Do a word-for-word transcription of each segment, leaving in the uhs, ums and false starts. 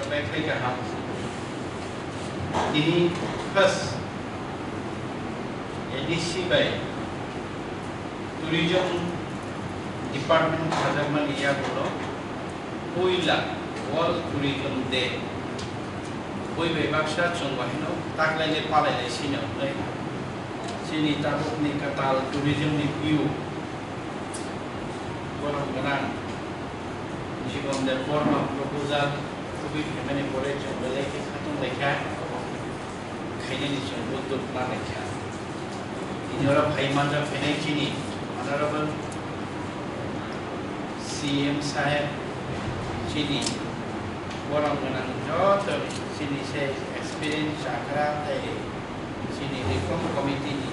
Bai khai kaham. Tini first A D C bai Tourism Department khajakmani yagulo puila World Tourism Day. Bui bai baksa chwng bahino taklaile palaile sino hwnwi chini tabukni kwtal tourism ni view borom gwnang Jibon Debbarma proposal tubui phaimani pore chwng belai khe khatung laikha. Khainani chwng uddog ma laikha. Tini oro phai manjak phainai chini Honorable C M saheb, chini borom gwnang joto chini se experience chakra tei chini reform committee ni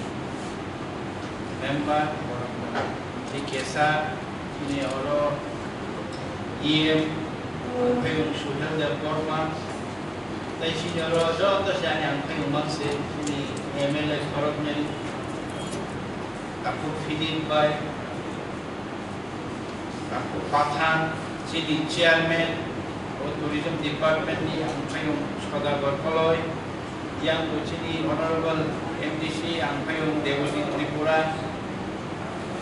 member borom gwnang. Tei kesa chini oro E M Phayung Suhel Debbarma, tei chini oro joto se ani ang phayung manse chini M L A khoroknwi, Takhuk Philip bai, Takhuk Pathan, chini chairman, o tourism department ni ang phayung Sodagar Koloi, yang bo chini honorable M D C ang phayung Debojit Tripura,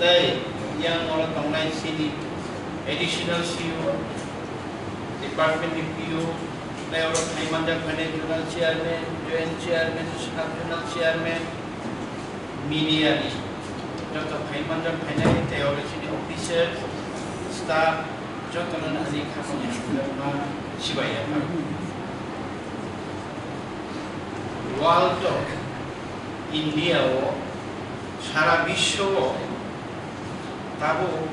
tei yang oro tongnai chini additional C E O, department ni P O, tei oro phai manjak phainai zonal chairman, joint chairman, sub zonal chairman, media ni joto phai manjak phainai tei oro chini officer, staff joto no ani khapang ma sibai ya. World o, India o, sara biswo o tabuk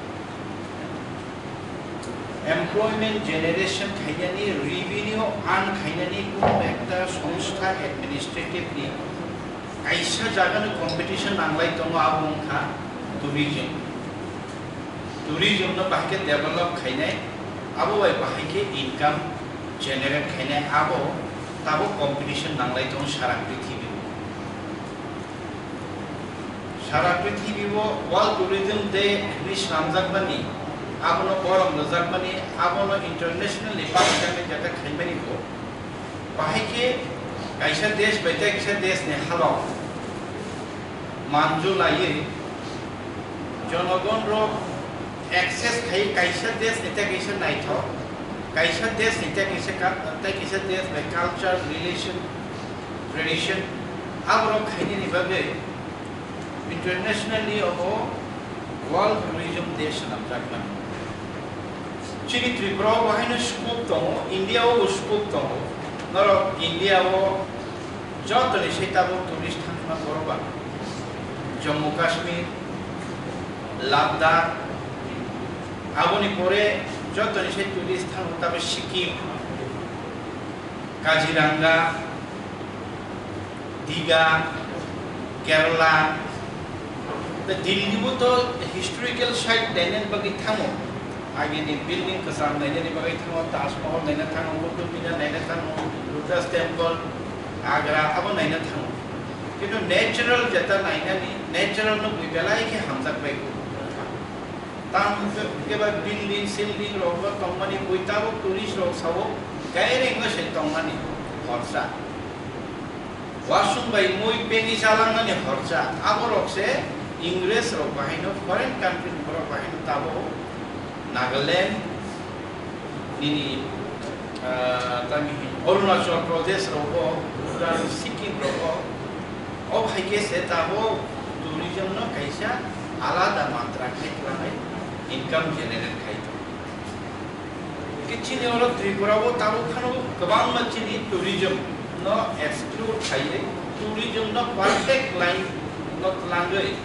employment generation khainani, revenue earn khainani kunu ekta songstha administrative ni kaisa jagani competition nanglai tongo, abo wngkha tourism. Tourism no bahai khe develop khainai, abo bai bahai khe income generate khainai, abo tabuk competition nanglai tongo sara prithibi o. Sara prithibi o World Tourism Day hwnwi swnamjakmani, abono borom rwjakmani, abono international ni public ni jagha khaimani bo. Bahai khe kaisa desh bai tei kaisa desh ni halok manju laiwi jonogon rok access khai kaisa desh ni tei kaisa naithok, kaisa desh ni tei kaisa ka-, tei kaisa desh bai culture, relation, tradition, aborok khainani bagwi internationally obo World Tourism Day swnamjakmani. Chini Tripura o bo haino scope tongo, India o bo scope tongo. Norok India o jotoni se tabuk tourist thangma borok ba. Jammu Kashmir, Ladakh, aboni pore jotoni se tourist thango tabuk Sikkim, Kaziranga, Diga, Kerala, tei Delhi bo to historical site nainani bagwi thango. Agini building kwcham nainani bagwi thango, Taj Mahal naina thango, Qutub Minar naina thango, Lotus Temple, Agra, abo naina thango. Kintu natural jeta nainani, natural no bui belai khe hamjak bai. Tamo hwnkhe ba building, silding rok bo tongmani bui tabuk tourist rok sao, gairing no se tongmani khorsa. Wasung bai mui pengwi chalangnani horcha, aborok se Ingres rok bahaino, foreign country ni borok bahaino tabuk Nagaland nini, ah, tamo hin Arunachal Pradesh rogo, Bhutan, Sikkim rogo, o hai khe se tabuk tourism no kaisa alada matra khe khlai income generate khai tongo. Khe chini oro Tripura o tabuk phano kwbangma chini tourism no explore khaiwi, tourism no perfect line no twlangwi,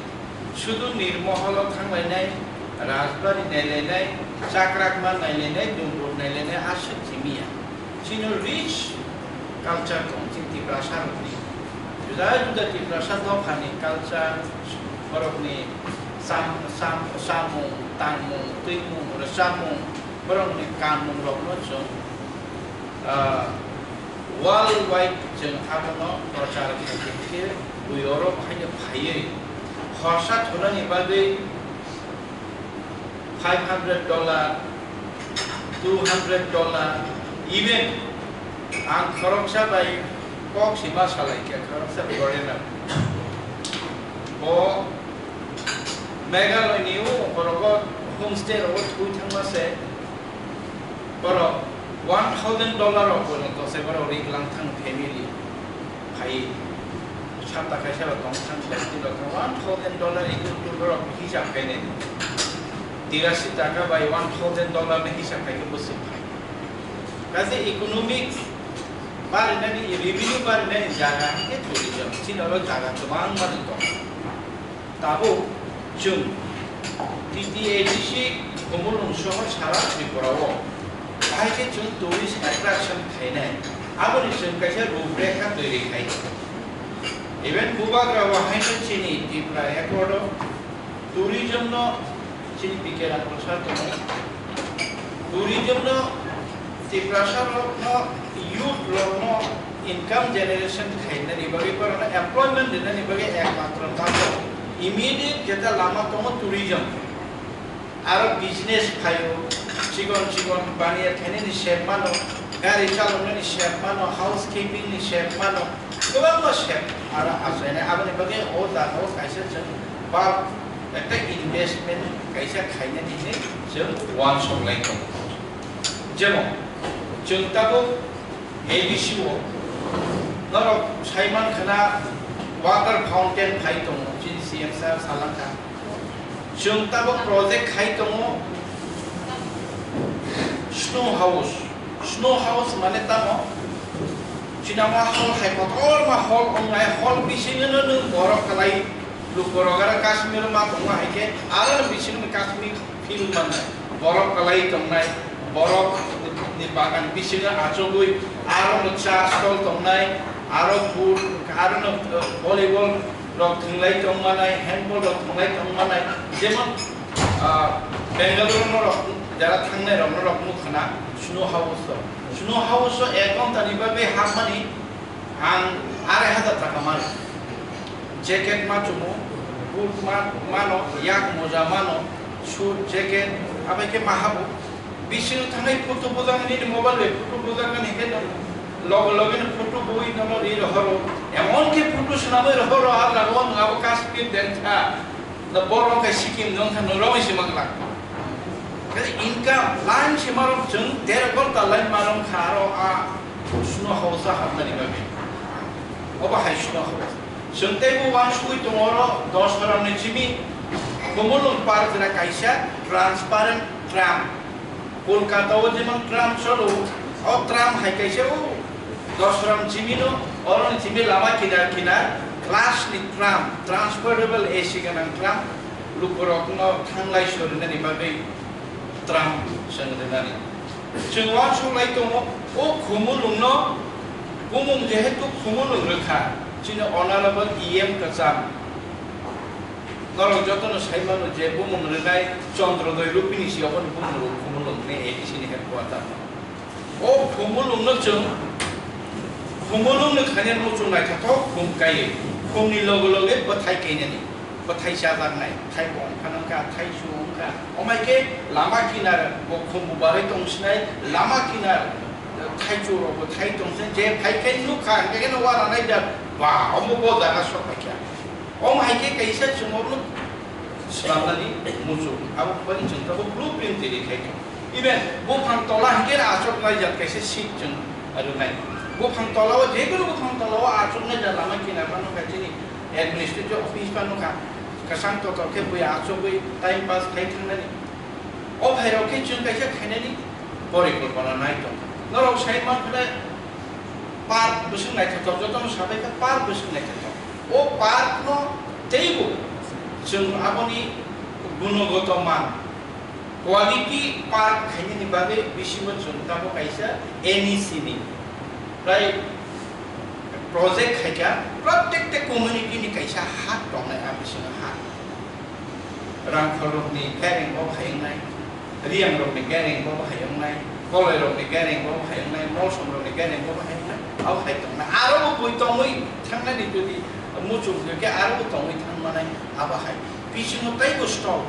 sudu Nirmohol o thanglainai, Rajbari nailainai, Chakrakma nailainai, Dumbur nailainai, aswk simi ya. Chini rich culture tong chini Tiprasa rokni. Juda juda Tiprasa dophani culture, borokni cham-, cham-, chamung, tangmung, twimung, rwchapmung, borokni kanmung rokno chwng, ah, world wide chwng abono prochar khaikhe khe bui oro haino phaiwi khorsa thunani bagwi five hundred dollar, two hundred dollar, even Ang khoroksa bai kok sima salai khe, khoroksa foreigner. Bo Meghalaya ni o borok o homestay ro thui thangma se borok one thousand dollar rok bo to se borok rik lang thang family. Phai sata kaisa rok tong thang family rok one thousand dollar ikut tu borok hisab khainai. Tirasi taka bai one thousand dollar ni hisab khai khe bwswk phai. Kaisa economics barinani, revenue barinani jaga hwnkhe tourism. Chini oro jaga kwbangma tong. Tabuk chwng T T A D C Khumulwng sohor sara Tripura o bahai khe chwng tourist attraction khainai. Aboni chwng kaisa ruprekha toiri khai. Even Bubagra o haino chini Tripura Accord o tourism no chini B K Rangprasad tongo. Tourism no Tiprasa rok no, youth rok no income generation khainani bagwi, borok no employment rinani bagwi ekmatro tabuk immediate jeta lama tongo tourism. Aro business phaio, chikon chikon baniya khainani sep mano, gari chaloknani sep mano, housekeeping ni sep mano, kwbangma sep aro achainai. Aboni bagwi o jaga o kaisa chwng bulk ekta investment kaisa khainani hinwi chwng uansuk lai tongo. Jemon, chwng tabuk A D C o norok sai mankha na water fountain phai tongo, chini C M sir salangkha. Chwng tabuk project khai tongo snow house. Snow house mane tamo? Chinama hall hai kotorma hall wngnai, hall bisingono nwng borok kwlai lukorok aro Kashmir ma tongo hai khe aro bisingo Kashmir feel mannai. Borok kwlai tongnai, borok ni bagan bisingo achugwi aro no cha stall tongnai, aro food, aro no, uh, volleyball rok thwnglai tongmanai, handball rok thwnglai tongmanai, jemon, ah, Bangalore no rok jara thangnai rok no rok nukha na snow house rok. Snow house o ek ghonta ni bagwi hapmani ang arai hajar taka mano. Jacket ma chumo, boot ma mano, yak moja mano, suit, jacket, abai khe ma habo. Bisingo thangnai photo bujak nini mobile bai photo bujak nini khe nwng loge loge no photo bui nono ri rohoro. Emon khe photo swnamwi rohoro, ah, lago nwng abo Kashmir dengkha. Na borok khe Sikkim dengkha, nwng romwi se manglak. Khe income line se marok chwng der ghonta line marok kha aro a snow house o hapnani bagwi. Obo hai snow house. Chwng teibo uansugwi tongo oro Doshram ni simi Khumulwng Park jora kaisa transparent tram. Kolkata o jemon tram cholo, o tram hai kaisa o Doshram chimino, oroni chimi lama kinar kinar glass ni tram, transportable A C gwnang tram, lukurokno thanglai sorinani bagwi tram chwng rwnani. Chwng uansuk lai tongo, o Khumulwngno bumung jehetu Khumulwng rwkha, chini honorable E M kwcham. Norok jotono sai mano je bumung rwnai Chandrodoi Rupini si obono bumung rw Khumulwng ni A D C ni headquarter no. O Khumulwng no chwng Khumulwng no khaina muchung naithothok khum kaiwi khum ni loge loge bwthai kainani, bwthai chajaknai, thai bong phano wngkha, thai su wngkha. Omai khe lama kinar bo khum bo barwi tong sinai, lama kinar thai chu rok bo thai tong sinai, je phai khe nukha hwnkhe kheno uananai da ba omo bo jaga sok paikha. Omo hai khe kaisa chwng obono swlamnani muchung, abo bani chwng tabuk blueprint tiyari khai tongo. Even buphang tola hinkhe achuknai jat kaisa seat chwng rwnai. Buphang tola o, jekunu buphang tola o achuknai jat lama kinar phano kha chini administrative office phano kha, kwchang totor khe buya achugwi time pass khai thangnani. O phairok khe chwng kaisa khainani porikolpona nai tong. Norok sai mankha park bwswk naithothok, jotono sabai kha park bwswk naithothok. O park no teibo chwng aboni gunogoto man, quality park khainani bagwi bisingo chwng tabuk kaisa N E C ni prai project khaikha, protekta community ni kaisa hak tongnai a bisingo hak. Rangkhol rokni kairing bo phai wngnai, Riyang rokni kairing bo phai wngnai, Koloi rokni kairing bo phai wngnai, Molsom rokni kairing bo phai wngnai, abo hai tongnai. Aro bo bui tongwi thangnani jodi muchung khe aro bo tongwi thangmanai abo hai. Bisingo teibo stall,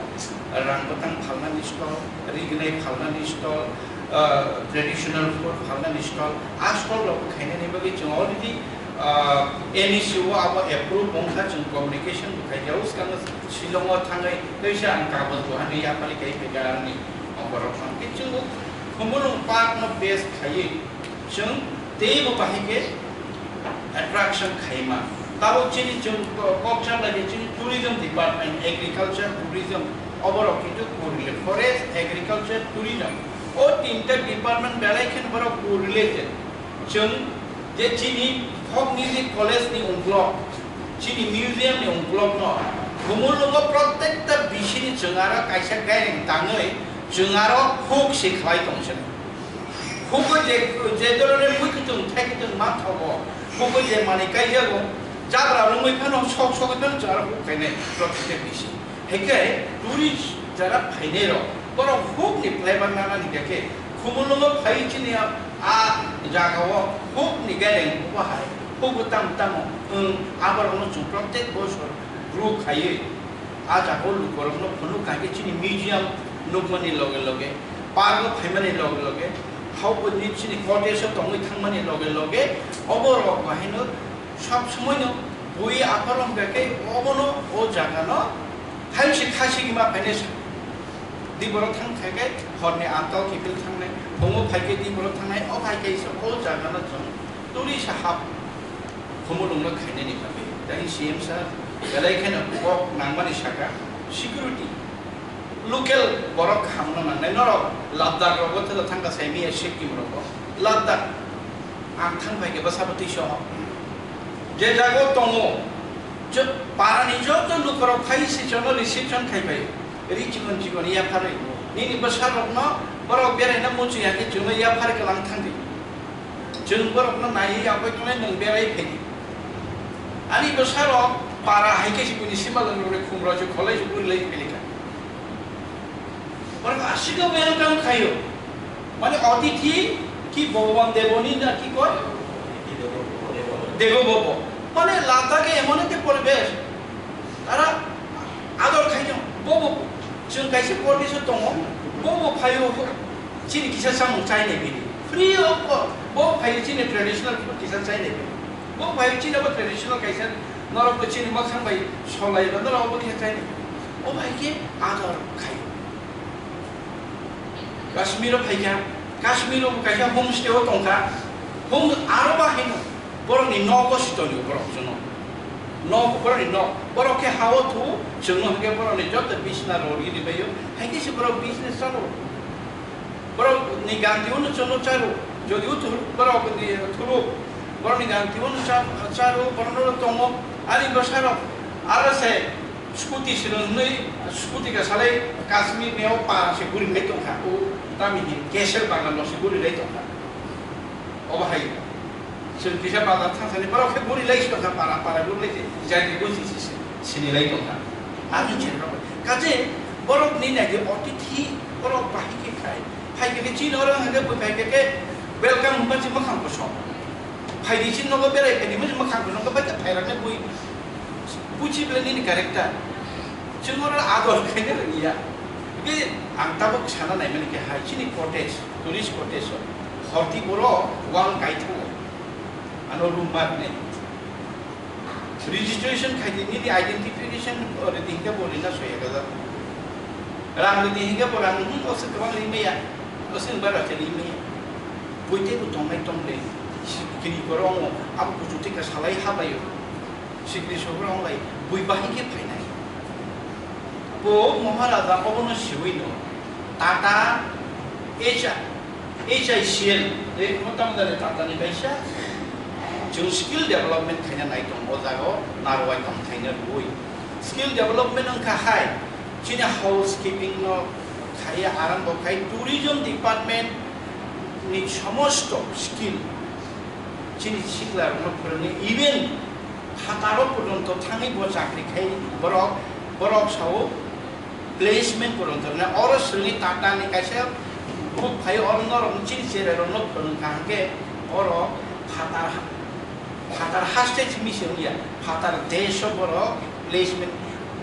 rang bwtang phalnani stall, rignai phalnani stall, Ah, traditional food phalnani stall, a stall rok khainani bagwi chwng already, ah, N E C o abo approve wngkha, chwng communication bo khaikha, o swkang Shillong o thangwi teisa ang kagoj bo hani yapharwi kai phaikha, ani borok phang khe chwng Khumulwng park no base khaiwi chwng teibo bahai khe attraction khaima. Tabuk chini chwng ko-, kokchar lagi chini tourism department, agriculture, tourism, oborok kintu correlate, forest, agriculture, tourism. O tinta department belai kheno borok correlated. Chwng je chini folk music college ni ungkulok, chini museum ni ungkulok no, Khumulwngo protekta bisini chwng aro kaisa gairing tangwi chwng aro huk se khlai tong se. Hugo je, je dhoroner mui kwchwng thai kwchwng ma thogo, hugo je manwi kaijago, jabra rwngwi phano sok sogwi phano chwng aro huk khainai protekta bisi. Hwnkhe tourist jara phainai rok, borok huk ni flavor nana ni khe Khumulwngo phai chini a, a jaga o huk ni gairing bo hai hugo tam tamo wng aborok no chwng protek bosor bru khaiwi a jaga o lukorokno phunuk kha khe chini museum nukmani loge loge, park o phaimani loge loge, hauphurni chini cottage o tongwi thangmani loge loge, obo rok bahaino sob somoino bui aphar wngkha khe obono o jagano hai se khasi rima phainai sa. Di borok thang kha khe horni amtao kiphil thangnai, phungo phai khe di borok thangnai, o hai kaisa o jagano chwng turi sa hap. Khumulwngno khainani bagwi. Tei C M sir belai kheno kok nangmani saka security. Local borok kahamno nangnai. Norok Ladakh rogo theda thangkha saimiya Sikkim rogo. Ladakh ang thang phaikhe bwsabo twiso. Je jago tongo, jo-, parani joto lukorok phai sichono reception khai phai. Ri chikon chikon yapharwi. Nini bwsarokno borok beraina muchung ya khe chwngno yaphar kwlang thangdi. Chwng borokno naiwi yakbai tongnai nwng berai phaidi. Ani bwsarok para hai khe se buini simalwng rokni khumrok se kholai se guri lai phailikha. Borok aswkhe welcome khaio. Mane atithi ki Bhagavan Devoni na ki koi? Devo Bhavo. Mane Ladakh e emon ekta poribesh. Tara ador khaino, bobo chwng kaisa poribesh o tongo, bobo phaio chini kisa samung chainai bini. Free of cost, bo phaio chini traditional food kisa chainai bini. Bo phaio chini abo traditional kaisa norok bo chini makhang bai solai ba norok bo kisa chainai. O bai khe ador khaio. Kashmir o phaikha, Kashmir o kaisa homestay o tongkha, home aro bahai no. Borokni nogo sitongo borok chwngno. Nok, borokni nok. Borok khe ha-o thu, chwngno hwnkhe borokni joto bisna rw rwbaio. Hai khe se borok business chalo. Borokni ganti uno chwngno charo. Jodi o thuru, borokni thuru. Borokni ganti uno cha-, charo, borokno tongo. Ani bwsarok. Aro se Scooty sino hwnwi, scooty ka salai Kashmir ni o para se guri lai tongkha. O tamni hin kesel bagla no se guri lai tongkha. Obo hai. Chwng kisa bazar thangsani borok khe guri lai tongkha, para para guri lai se jati guri si si sini lai tongkha. Ani chen rok. Kaje borok ni nai je otithi borok bahai khe khai. Hai khe chini oro hwnkhe bui phai khe welcome hwnba si mwkhang kosom. Phai di chini nogo berai phai di mwkhang kosom khe bai khe phai rok nai bui. Buji bela nini character. Chwng oro ador khaina rwngya. Be ang tabuk sana naimani khe hai chini cottage, tourist cottage o. Horti boro wang kai thango. Ano room mat ne. Registration khai di nini identification ore di hingke bo rina soya gaja. Rang di hingke bo rang hmm osi kwbang ri maya. Osi bara khe ri maya. Buite bo tongnai tong de. Kini korong abo kuchuti ka salai habayo. Sikri sobrong lai bui bahai khe phainai. Bo Maharaja obono siwi no Tata H I, H I C L, ei motamdari Tata ni kaisa chwng skill development khaina nai tongo o jaga o narwai tong khaina rwui. Skill development wngkha hai chini housekeeping no khaiya arambo khai tourism department ni somosto skill chini sikla rokno phwrwngwi even phataro porjonto thangwi bo chakri khai borok, borok sao placement porjonto rwna oro swrwngwi Tata ni kaisa book phai oro norok chini cherai rokno phwrwng kha hwnkhe oro phatar ha-, phatar haste simi se wngya phatar desh o borok placement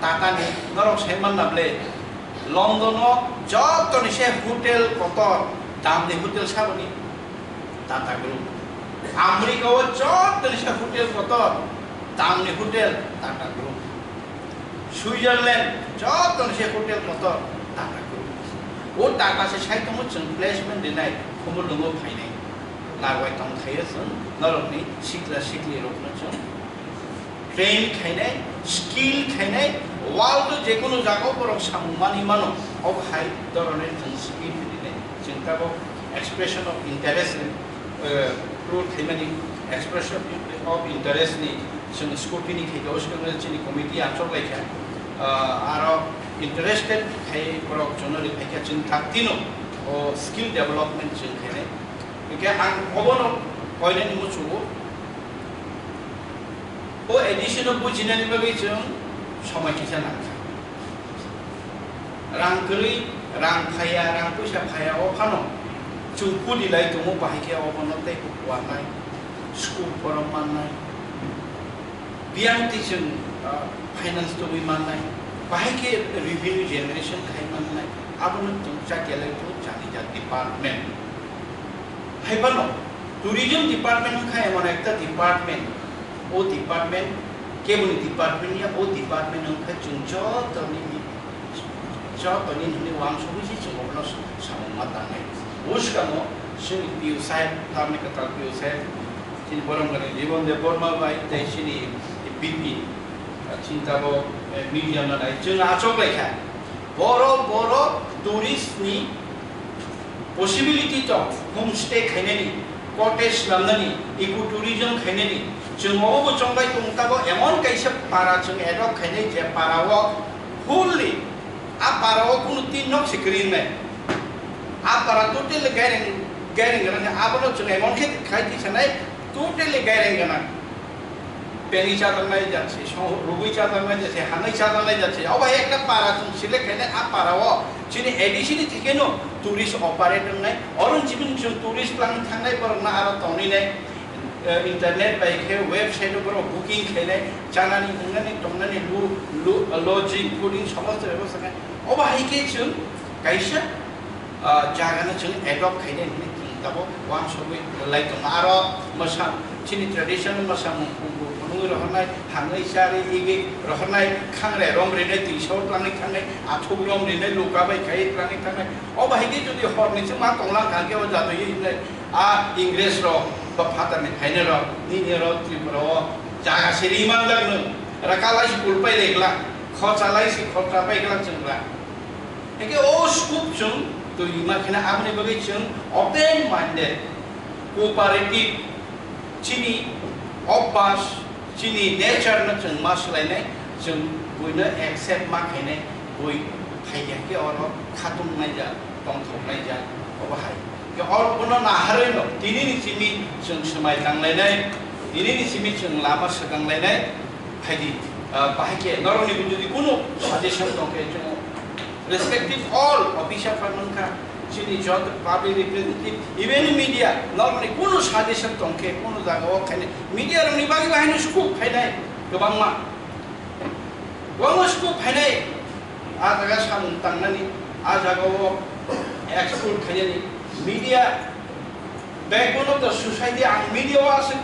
Tata ni norok sai manna ble London o joto ni se hotel kotor Tamni hotel saboni? Tata Group. America o joto ni sa hotel kotor, tamni hotel? Tata Group. Switzerland joto ni sa hotel kotor, Tata Group. O Tata se sai tongo chwng placement rinai, khumulwngo phainai. Lagwai tong khaio chwng norokni sikla sikli rokno chwng train khainai, skill khainai, world o jekunu jagao borok samung manwi mano, obo hai doronir chwng skill khainai. Chwng tabuk expression of interest, eh, rule khaimani, expression of interest ni chwng scrutiny khaikha, o swkang chini committee achuk laikha, ah, aro interested khai borok chwngno riphaikha, chwng taktino o skill development chwng khainai. Hingkhe ang obono koinani muchungo. O edition o bujinani bagwi chwng somoi kisa nangkha. Rang kwrwi, rang phaiya, rang puisa phaiya, o phano chwng kudi lai tongo, bahai khe obono tei kuanai, school borok mannai, biyang twi chwng, ah, finance tubui mannai, bahai khe revenue generation khai mannai, abono chwng chakya lai tongo, chani jat department. Hai phano tourism department wngkha emon ekta department, o department keboni department ya, o department wngkha chwng jotoni, jotoni hwnwi uansugwi se chwng obono samung ma tangnai. Bwskango chini P O saheb, tamni kwtal P O saheb, chini Borom Gani Jibon Debbarma bai tei chini B P, chini tabuk, eh, media no nai chwng achuk laikha. Borok, borok tourist ni possibility tong, homestay khainani, cottage swnamnani, ecotourism khainani. Chwng obo bo chongbai tong tabuk emon kaisa para chwng adopt khainai je para o fully a para o kunu tin nok se kwrwi wngnai. A para totally gaireng, gaireng gwnang, abono chwng emon khe khai twi sanai, totally gaireng gwnang. Pengwi chajaknai jat se, song-, rugwi chajaknai jat se, hanwi chajaknai jat se. Obo hai ekta para chwng select khainai, a para o chini A D C ni thikeno tourist operate wngnai. Oro chini chwng tourist twlangwi thangnai borokno aro tongwi nai, eh, internet bai khe website o borok booking khainai, chanani, wngnani, tongnani, lu-, lu-, lodging, fooding, somosto bebostha khe. Obo hai khe chwng kaisa ah, jagano chwng adopt khainai hwnwi chwng tabuk uansugwi lai tongo. Aro mwsa-, chini traditional mwsamung phunugwi rohornai, hangwi charwi igwi rohornai, khangrai rom rinai, twi sor twlangwi thangnai, athuk rom rinai, luka bai khaiwi twlangwi thangnai. O bahai khe jodi horni chwng ma tonglang kha khe o jatwi hinwi a Ingres rok ba phatarni phainai rok, nini rok Tripura o jaga se ri manjak nwng. Raka lai se kulpai lai glak, khocha lai se khocha pai glak chwng glak. Hingke o scope chwng twi ma kheno aboni bagwi chwng open minded, cooperative, chini obas, chini nature no chwng ma swlainai, chwng buino accept ma khainai, bui phaiya khe oro khatung naijak, tongthok naijak, obo hai. Hingke oro bono naharwi no tini ni simi chwng swmai tanglainai, tini ni simi chwng lama swkanglainai, phaidi, ah, bahai khe norokni jodi kunu suggestion tongkhe chwng respective all officer phano wngkha, chini joto public representative, even media, norokni kunu suggestion tongkhe, kunu jaga o khainai, media rokni bagwi bo haino scope phainai kwbangma. Kwbangma scope phainai, a jaga samung tangnani, a jaga o explore khainani, media, backbone of the society, ang media o aswk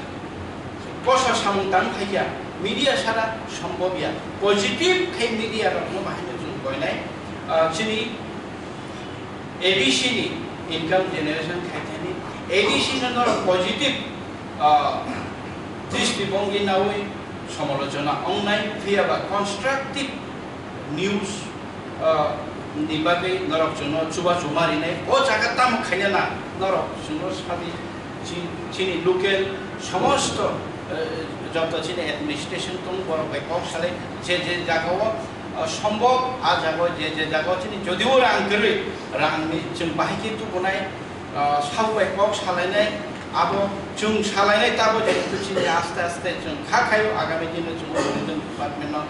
kosa samung tang phaikha, media sara sombobya, positive khai media rokno bahaino chwng koinai, ah, chini A D C ni income generation khaithani, A D C no norok positive, ah, dristi bongwi nawi somolochona ongnai, phiyaba constructive news, ah, ni bagwi norok chwngno chuba chuma rinai. O jaga tamo khaina na norok chwngno sadi chi-, chini local somosto, eh, joto chini administration tongo borok bai kok salai je je jaga o, ah, sombok a jaga o je je jaga o chini jodio rang kwrwi rang ni chwng bahai khe tubunai, ah, sabo bai kok salainai abo chwng salainai tabo jehetu chini aste aste chwng kha khaio agami dino chwng tourism department no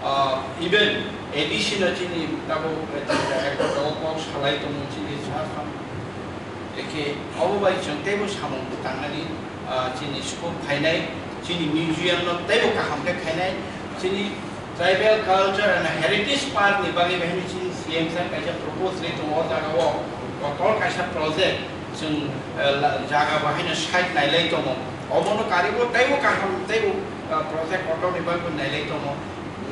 Ah, even A D C no chini tabuk, eh, ekta tabuk kok salai tongo chini sa sam. Eke obo bai chwng teibo samung tangnani, ah, chini scope phainai, chini museum no teibo kaham khe khainai, chini tribal culture and heritage park ni bagwi bahini chini C M sir kaisa propose ri tongo o jaga o. Kotor kaisa project chwng, eh, la-, jaga bo haino site nailai tongo. Obono karibo teibo kaham teibo, eh, project kotorni bagwi nailai tongo.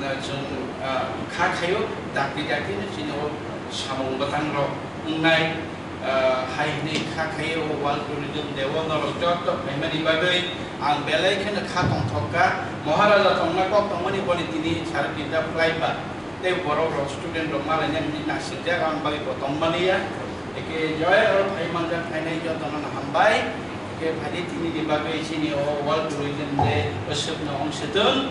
Eh, chwng, eh, kha khaio dakti dakti no chini o samung bwtang rok wngnai, eh, hai hwnwi kha khaio o World Tourism Day o norok joto phaimani bagwi ang belai kheno kha tongthok kha. Maharaja tongna kok tongmani boni tini sare tinta flight ba. Tei borok rok student rok malaina hwnwi naisijak ang bagwi bo tongmani ya. Eke joy oro phai manjak phainai jotono no hambai. Eke phaidi tini ni bagwi chini o World Tourism Day o swkno ong swtwng.